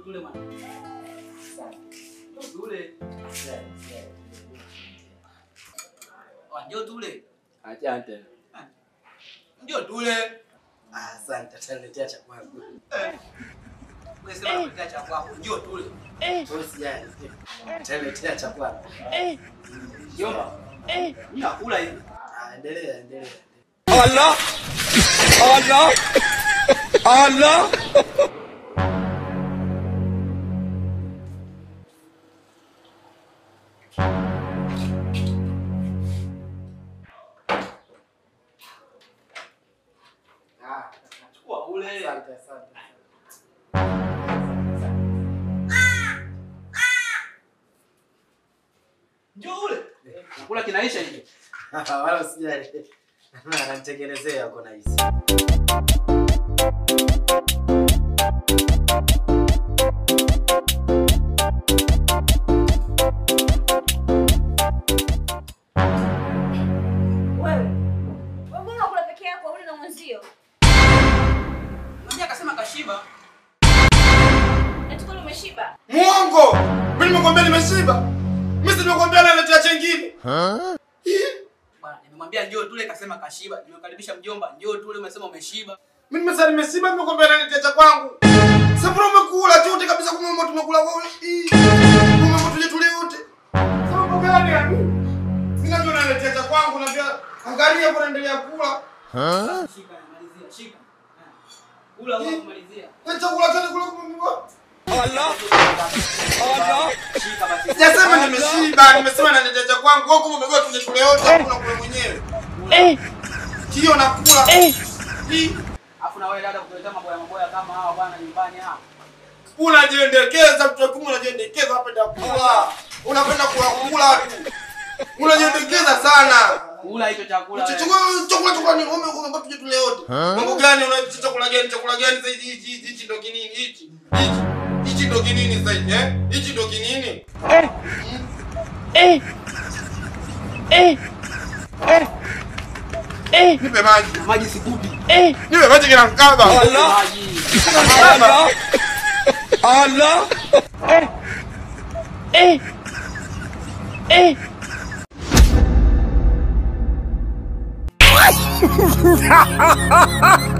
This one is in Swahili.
Tule mwana. Asante. Njoo tule. Njoo tule. Asante. Njoo tule. Asante, ataniletea cha kwangu. Wewe sema nakuletea cha kwako. Njoo tule. Usijali. Ataniletea cha kwangu. Jomba. Mimi nakula hivi. Endelea, endelea. Allah. Allah. Allah. Chukua ule. Asante, asante. Njoo ule. Nakula kinaisha hivi. Wala usijali. Ananitengenezea huko na hizi. Wewe. Wewe mbona unakula peke yako au na mwenzio? Mmoja akasema kashiba. Eti kwani umeshiba? Muongo! Mimi nimekwambia nimeshiba. Mimi si nimekwambia naletea chengine. Bwana, nimemwambia njoo tule kasema kashiba. Nimekaribisha mjomba, njoo tule umesema umeshiba. Mimi nimesema nimeshiba, nimekwambia naletea cha kwangu. Sasa umekula chote kabisa kumbe tumekula wewe. Kumbe tuje tule wote. Sasa mambo gani yani? Mimi najua naletea cha kwangu na pia angalia bwana endelea kula. Shika, malizia, shika. Kula wewe kumalizia. Na chakula chote kula kumbe. Allah. Allah. Shika basi. Sijasema nimeshiba, nimesema naletea cha kwangu. Wewe kumbe umekuwa tuje tule wote, hakuna kula mwenyewe. Kio nakula. Afu na wewe dada kutuletea mambo ya maboya kama hawa bwana nyumbani hapa. Unajiendekeza mtu wangu, unajiendekeza unapenda kula. Unapenda kula kula tu. Unajiendekeza sana. Kula hicho chakula wewe. Chakula chakula ni wewe umeomba tuje tule wote. Mambo gani una chakula gani chakula gani sasa hichi hichi hichi ndo kinini hichi? Hichi. Hichi ndo kinini sasa hivi eh? Hichi ndo kinini? Nipe maji. Maji sikupi. Nipe maji kina mkaba. Allah. Allah. Allah. Allah.